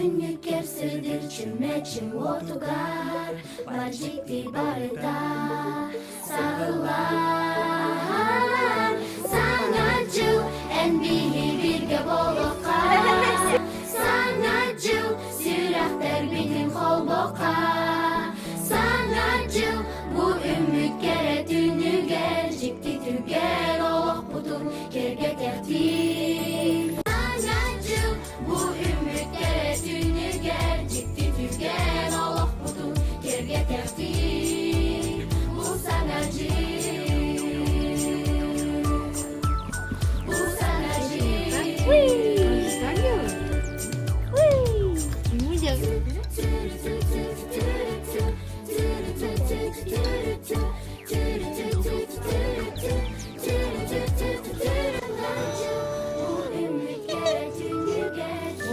Түннүккэр сырдык чүмэчим уотугар Бар дьикти барыта саҕыллан Саҥа дьыл эн биһи бииргэ буолуохха Саҥа дьыл сүрэхтэрбитин холбуохха Саҥа дьыл бу үммүт кэрэ түүнүгэр Дьикти түргэн олохпутун киэргэтиэхтии Саҥа дьыл бу үммүт кэрэ түүнүгэр Дьикти түргэн олохпутун киэргэтиэхтии Бу саҥа дьыл Бу саҥа дьыл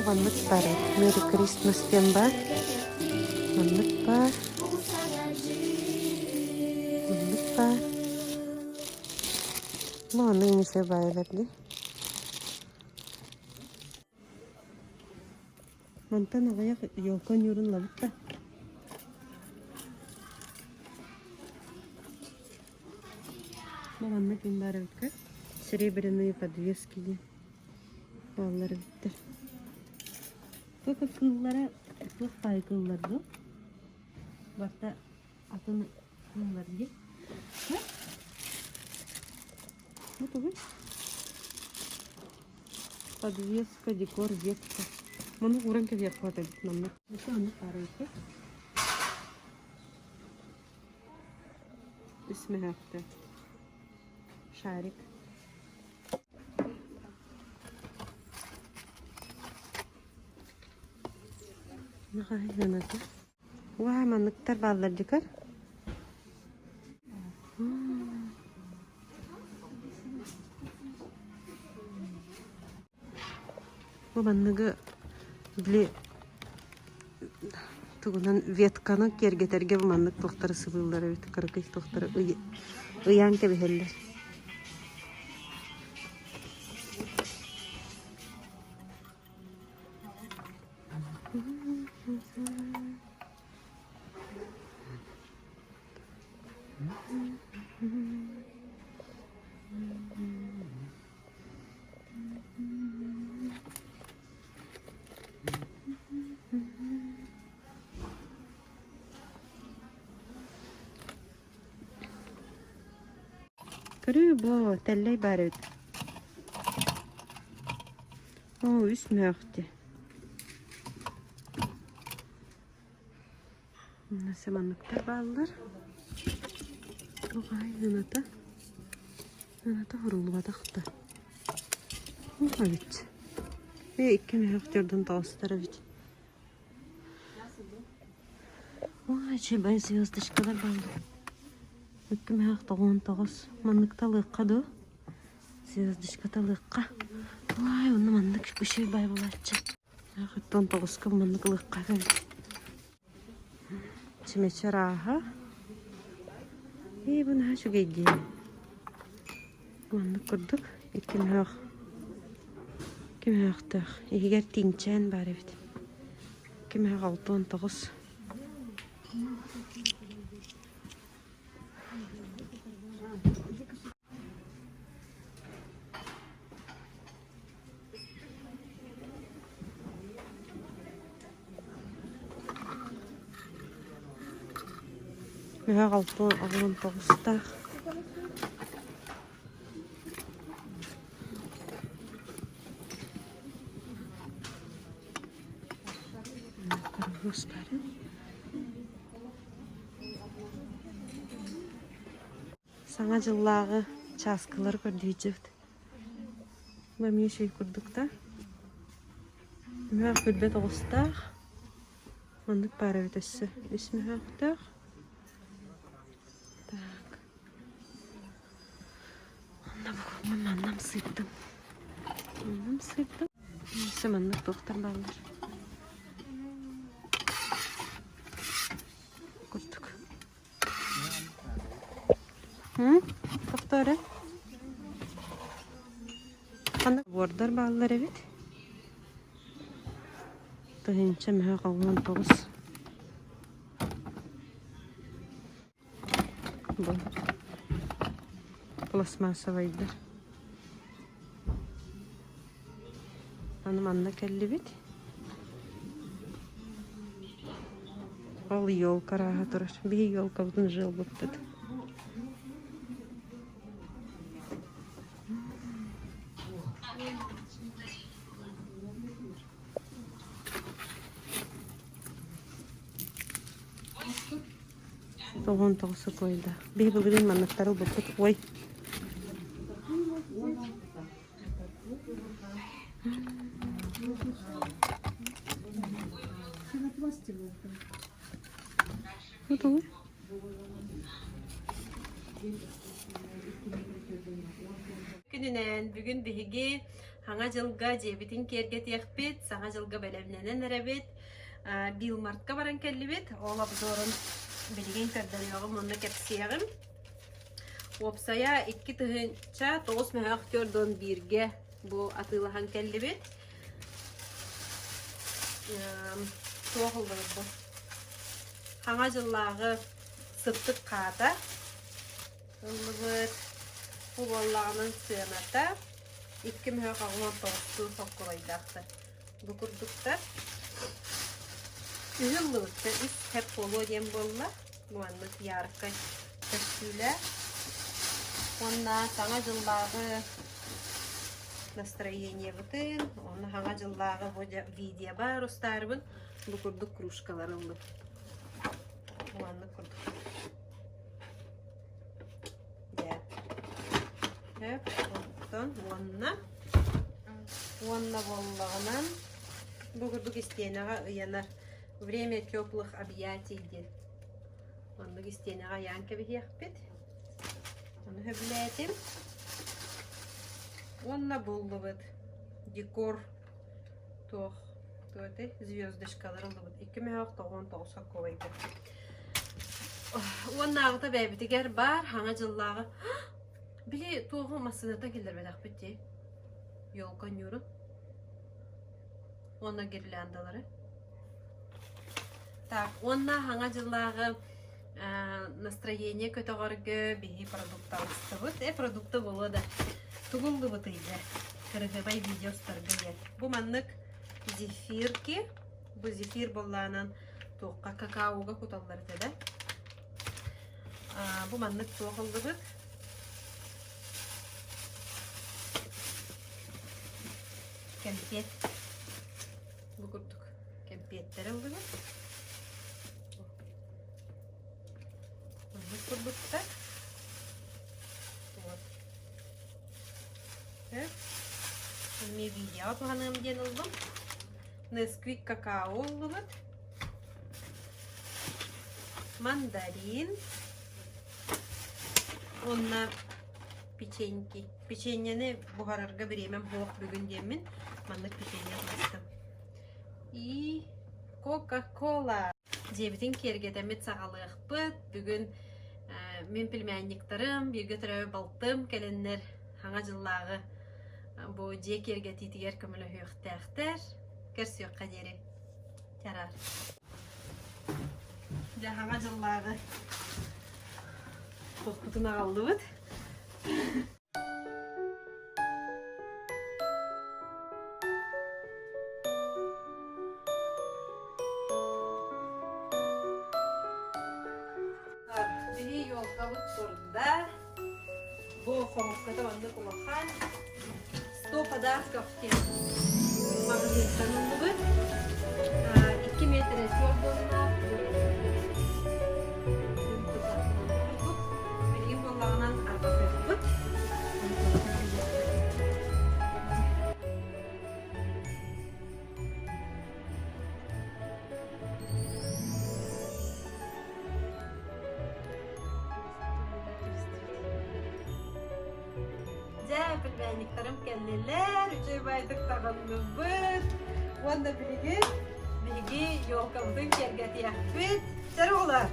Маннык баар Merry Christmas диэн баар. Маннык баар. Маннык баар. Маннык мисе баайлар дии. Мантан аҕыйах елка ньуурун ылабыт да. Бу манна ким баар эбиккэ? Серебряные подвески диэн бааллар эбиттэр. Только кыыллара туох баай кыыллар дуо? Барта атын кыыллар дии. Бу тугуй? Подвеска, декор, ветка. Маны ууран кэбиһиэххэ эбит манна. Маннык баар эбит. Үс мөһөөхтө. Шарик. Уа, манныктар бааллар дьикар. Бу манныгы били тугунан ветканы киэргэтэргэ бу маннык туохтары сыбыыллар эбит кыракый туохтары ыйаан кэбиһэллэр. Көрүүй бу тэллэй баар эбит. Оо, үс мөөхтү. Манныктар бааллар. Оҕай ыната. Ыната хоруллубатах да. Эбит. Э, икки мөһөх дьордон тоҕустар эбит. Ой, чебай звездочкалар бааллар. Икки мөһөх тоҕуон тоҕус. Маннык талыахха дуу? Звездочка талыахха. Ой, онно маннык үчүгэй бай буолааччы. Оттон тоҕуска маннык ылыахха эбит. Чүмэчи арааһа. Ээ, бу наһаа үчүгэй дии. Маннык курдук икки мөһөөх икки мөһөөхтөөх. Иһигэр тииҥчээн баар эбит. Икки мөһөөх 69. Мөһөөх алтан тоҕустаах. Саҥа дьыллааҕы чааскылары көрдүүчүбүт. Бу эмиэ үчүгэй курдук да. Мөһөөх күрбэт оҕустаах. Маннык баар эбит өссө үс мөһөөхтөөх. Так. Онно бу маннам сыыттым. Маннам сыыттым. Өссө маннык туохтар бааллар. Курдук. Тохтоо эрэ. Ханна буордар бааллар эбит. Тыһыынча мөһөх 69. Бу пластмассовайдар. Аны манна кэллибит. Ол елка арааһа турар. Биһи елкабытын уже ылбыппыт. Тоҕон тоҕус сокуойда. Биһи былырыын манныктары ылбыппыт. Ой. Күнүнэн бүгүн биһиги Саҥа дьылга дьиэбитин киэргэтиэхпит, Саҥа дьылга бэлэмнэнэн эрэбит. Билмартка баран кэллибит. Ол обзорун билигин көрдөрүөҕүм уонна кэпсиэҕим. Уопсайа 2 9 мөһөөх төрдөн бииргэ бу атыылаһан кэллибит. Туох ыллыбыт бу? Хаҥа дьыллааҕы сыттык хаата ыллыбыт. Бу буоллаҕынан сыаната 2 мөһөөх 89 соккулайдаахтар. Бу курдуктар. Үһү ыллыбыттар. Үс хэп буолуо диэн буолла. Бу маннык яркай көстүүлээх. Уонна Саҥа дьыллааҕы настроениебытын, уонна Саҥа дьыллааҕы бу видеобар устаарыбын бу курдук кружкалар ыллым. Маннык курдук. Дьэ. Оттон уонна уонна буоллаҕынан бу курдук истиэнэҕэ ыйанар «Время теплых объятий» диэн. Оннук истиэнэҕэ ыйаан кэбиһиэхпит. Ону сөбүлээтим. Уонна буллубут декор туох туох этэй звездочкалар ыллыбыт. Икки мөһөөх тоҕуон тоҕус сокуобайга. Уоннааҕыта бэйэбитигэр баар хаҥа дьыллааҕы били туоҕу массыынаттан киллэрбэтэхпит дии. Елка ньуурун уонна гирляндалары. Так, уонна хаҥа дьыллааҕы настроение көтөҕөргө биһи продукталыстыбыт. Продукта буолуо да. Тугу ыллыбытый дьэ? Кырыгыбай видео устарга диэн. Бу маннык зефирки. Бу зефир буоллаанан туохха какаога куталлар этэ да. Бу маннык туох ыллыбыт. Кэмпиэт. Бу курдук кэмпиэттэри ыллыбыт. Маннык курдуктар. Вот. Эмиэ видеоҕа туһаныам диэн ыллым. Несквик какао ыллыбыт. Мандарин. Уонна печеньки. Печеньени буһарарга бириэмэм суох бүгүн диэммин маннык печенье ылыстым. И Кока-Кола. Дьиэбитин киэргэтэммит саҕалыахпыт. Бүгүн мин племянниктарым, бииргэ төрөөбүт балтым кэлэннэр Саҥа дьыллааҕы бу дьиэ киэргэтиитигэр көмөлөһүөхтээхтэр. Көрсүөххэ диэри. Чараар. Дьэ, Саҥа дьыллааҕы туохпутун аҕаллыбыт. Биһи елкабыт турда. Бу хомукката маннык улахан. 100 подарков диэн маҕаһыынтан ыллыбыт. 2 метрэ суох буолла. Билигин буоллаҕынан арбатыахпыт. Дьэ, племянниктарым кэллилэр, үчүгэй таҕынныбыт. Уонна билигин биһиги елкабытын киэргэтиэхпит. Чэр оҕолор,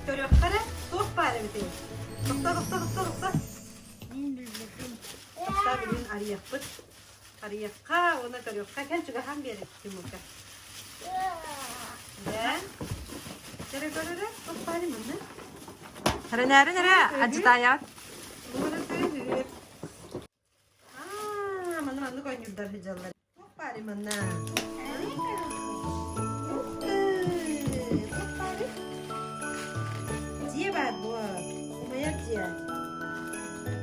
көрүөххэ эрэ, туох баар эбитий? Тохто, тохто, тохто, тохто. Тохто, билигин арыйыахпыт. Арыйыахха уонна көрүөххэ. Кэл чугаһаан биэрэ, Тимурка. Дьэ. Кэрэ көрөрө, туох манна? Эрэнээрин эрэ, адьытаайаат. Аа, манна маннык оонньуурдар сылдьаллар. Туох баарый манна? Ух ты! Туох баарый? Дьиэ баар буо. Умайар дьиэ.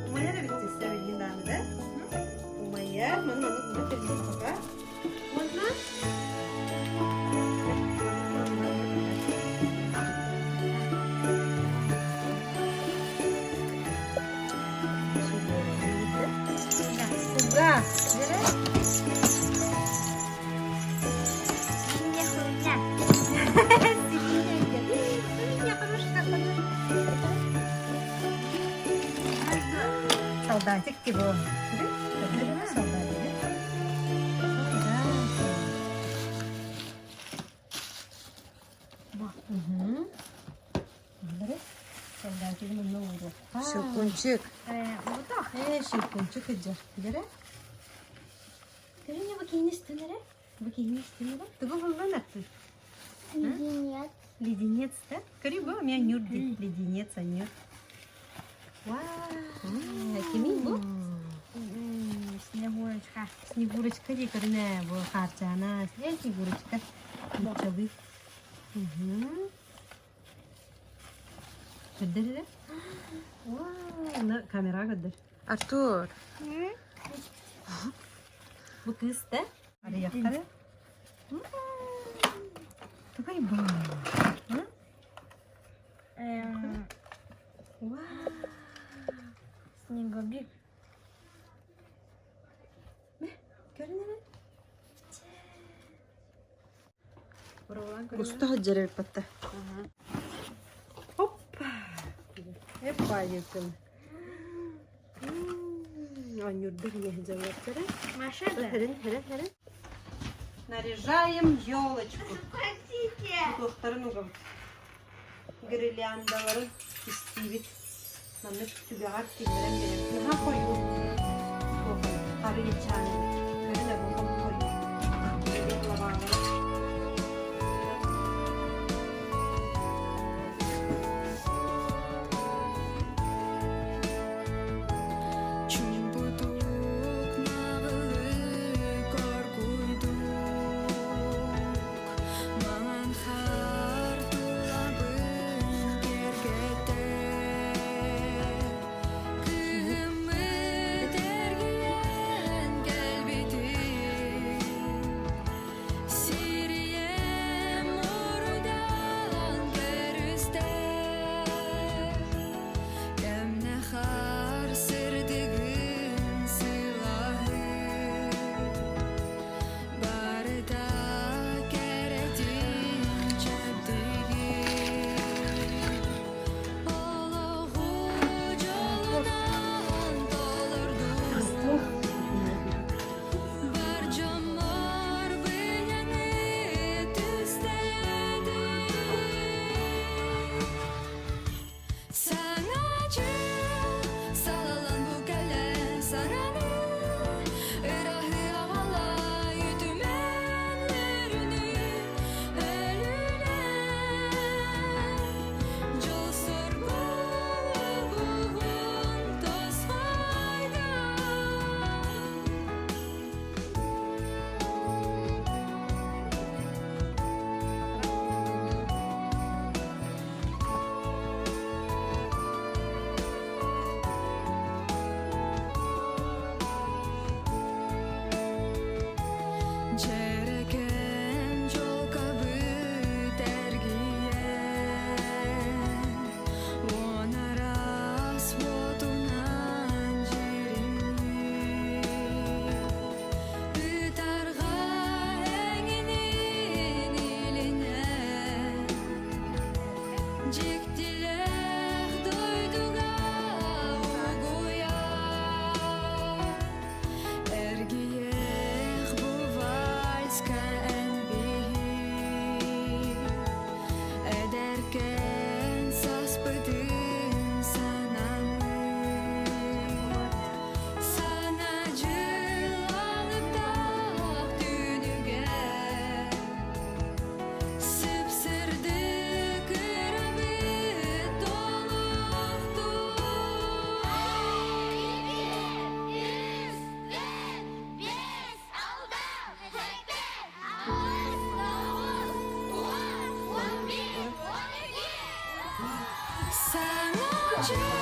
Умайар эбит дьиэ билигин даҕаны да? Умайар. Манна маннык муна тэрийиэххэ. Уонна Куда? Меня хуйня. Меня хорошая Солдатик его. Солдатик. Угу. Щелкунчик. Щелкунчик иджер. Дere? Көрүнэ бу киһини истэн эрэ. Бу киһини истэн эрэ. Тугу буллан аттыр? Леденец. Леденец, да? Көрү бу, у меня нюр леденец, а нюр. Вау! Кимий бу? Снегурочка. Снегурочка дии көрүнэ бу хаарчаана. Снегурочка. Нуччалыы. Көрдөр эрэ. Вау, на камера көрдөр. Артур. Бу кыыс да? Арыйахтары. Такой бу. Вау. Снеговик. Көрүн эрэ. Уста сылдьар эбиппатта. Оппа! Эппа диэбитим. Оонньуурдар ийэ сылдьаллар. Маша, Хэрин, хэрин, хэрин. Наряжаем елочку. Простите. Туохтарын угабыт. Гирляндаларын кистиибит. Маннык түгэҕэр киллэрэн биэрэбит. Наһаа хойуу. Арыйачаан эбит. Көрүн эрэ хойуу. Лабаалара. Чуумпутук наҕылык оргуйдук Маҥан хаар тулабын киэргэтэр Кыһыммыт эргийэн кэлбитэ. Чэ.